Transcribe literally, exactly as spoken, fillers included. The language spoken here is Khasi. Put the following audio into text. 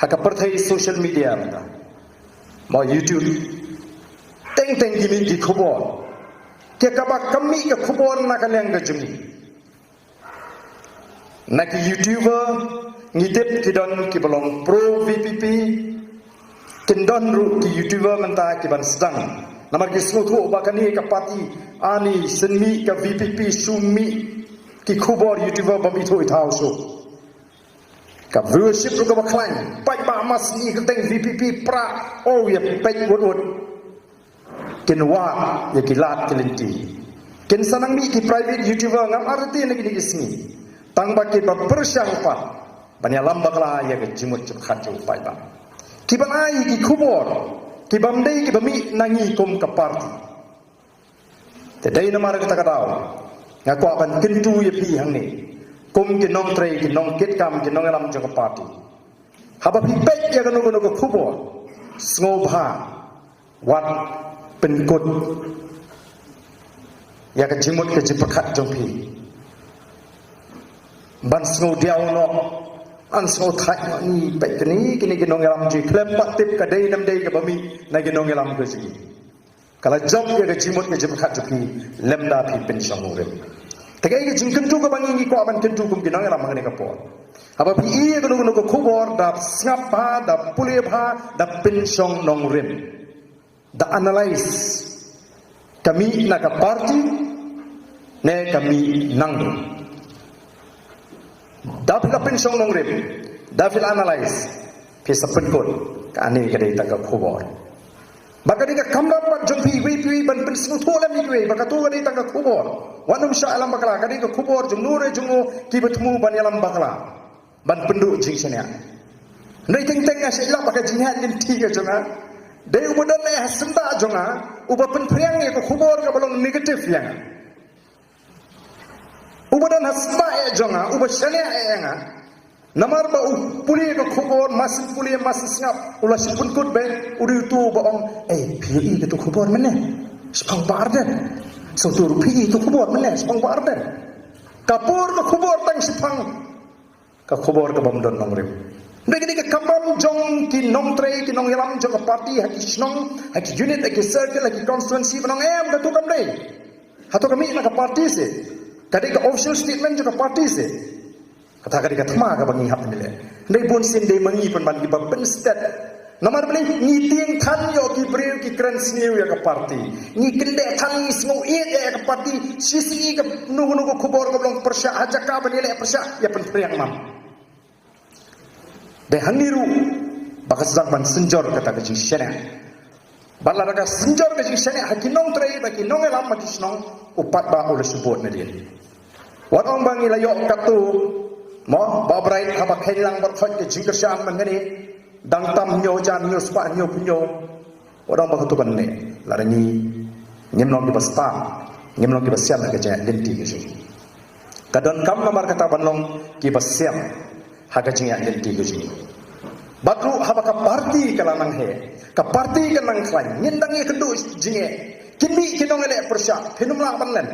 Ha ka pyrthei social media mynta, mo YouTube, teng teng ki mih ki khubor. Te kaba ka mih ka khubor na ka liang ka jong ngi, na ki YouTuber, ngi tip ki don kiba long pro VPP. Kin don ruh ki YouTuber mynta kiban sdang. Namar ki sngewthuh ba kane ka party, ani shen mih ka VPP, shu mih ki khubor YouTuber bym ithuh ithaw shuh. Ka viewership ruh kaba khlaiñ, paidbah mas ngi kyrteng VPP pra, oh, ïa peit wut wut. Kin wad ïa ki lad ki lynti. Kin sa nang mih ki private YouTuber, ngam arti na kine ki sngi, tang ba kiba pyrshang pat ban ïalam bakla ïa ka jingmut jingpyrkhat jong u paidbah. Kiban ai ki khubor kibym dei kiba mih na ngi kum ka party. Te dei namar kata ka daw nga kwah ban kyntu ïa phi hangne, kum ki nongtrei, ki nongkitkam, ki nongïalam jong ka party. Haba phi peit ïa kano kano ka khubor, sngewbha wat pynkut ïa ka jingmut ka jingpyrkhat jong phi ban sngewdiaw noh, ban sngewthait noh, ngi peit kine, kine ki nongïalam jong ngi, khlem pat tip ka dei ne ym dei kaba mih na ki nongïalam ka jong ngi. Ka la jop ïa ka jingmut ka jingpyrkhat jong phi lymda phi pynshong nongrim. Te kaei ka jingkyntu kaba ngi, ngi kwah ban kyntu kum ki nongïalam ha kane ka por, haba phi ïohi ïa kano kano ka khubor, da sngap bha, da pule bha, da pynshong nongrim, da analyse, ka mih na ka party ne ka mih nangno. Da phi la pynshong nongrim, da phi la analyse, phi sa pynkut, kane ka dei tang ka khubor. Ba ka dei ka kamram pat jong phi iwei pa iwei ban pynsngewthuh lem ïa kiwei ba kato ka dei tang ka khubor. Wat nym shah ïalam bakla, ka dei ka khubor jong no re jong no kiba thmu ban ïalam bakla, ban pynduh jingshaniah. Hynrei teng teng nga shait lap ba ka jingïaid lynti ka jong nga, dei uba don eh ha syndah jong nga uba pynphriang ïa ka khubor kaba long negative ïa nga. Uba don ha syndah eh jong nga uba shaniah eh ïa nga, namar ba u pule ka khubor, masin pule, masin sngap, u la shu pynkut beit, u dei uto uba ong, "Ei, phi ïohi kato khubor mynne? Shaphang Bah Ardent. Sngewthuh ruh, phi ïohi kato khubor mynne shaphang Bah Ardent." Ka pur ka khubor tang shaphang ka khubor kabym don nongrim. Hynrei ka dei ka kamram jong ki nongtrei, ki nongïalam jong ka party ha ki shnong, ha ki unit, ha ki circle, ha ki constituency ban ong, "Em, kato kam dei. Hato ka mih na ka party seh? Ka dei ka official statement jong ka party seh." Kata ka dei ka thma kaba ngi hap ban leh. Hynrei bunsien dei ma ngi pynban kiba pynstet. Namar balei? Ngi tieng than ïa ki briew, ki kren sniew ïa ka party. Ngi kyndit than, ngi sngew ïeit ïa ka party. Shisngi kano kano ka khubor kaba long pyrshah, ha jaka ban ïaleh pyrshah, ïa pynphriang man. Dei hangne ruh ba ka sdang ban synjor kata ka jingshaniah. Bad lada ka synjor ka jingshaniah ha ki nongtrei bad ki nongïalam ha ki shnong, u paidbah u la shu bud nadien. Wat ong ba ngi la ïoh katto, mo, Bah Bright, haba kheiñ lang bad khot ka jingkyrshan mynne, dang tam hynñiew hajar, hynñiew spah hynñiew phew hynñiew. Wat ong ba kato kan neh, lada ngi, ngim long kiba stad, ngim long kiba sian ha ka jingïaid lynti ka jong ngi. Ka donkam namar kata ban long kiba sian ha ka jingïaid lynti ka jong ngi. Bad ruh haba ka party ka la nang heh, ka party ka nang khlaiñ, ngin dang ïakynduh jingeh. Kin mih ki nongïaleh pyrshah, phin ym lah ban len.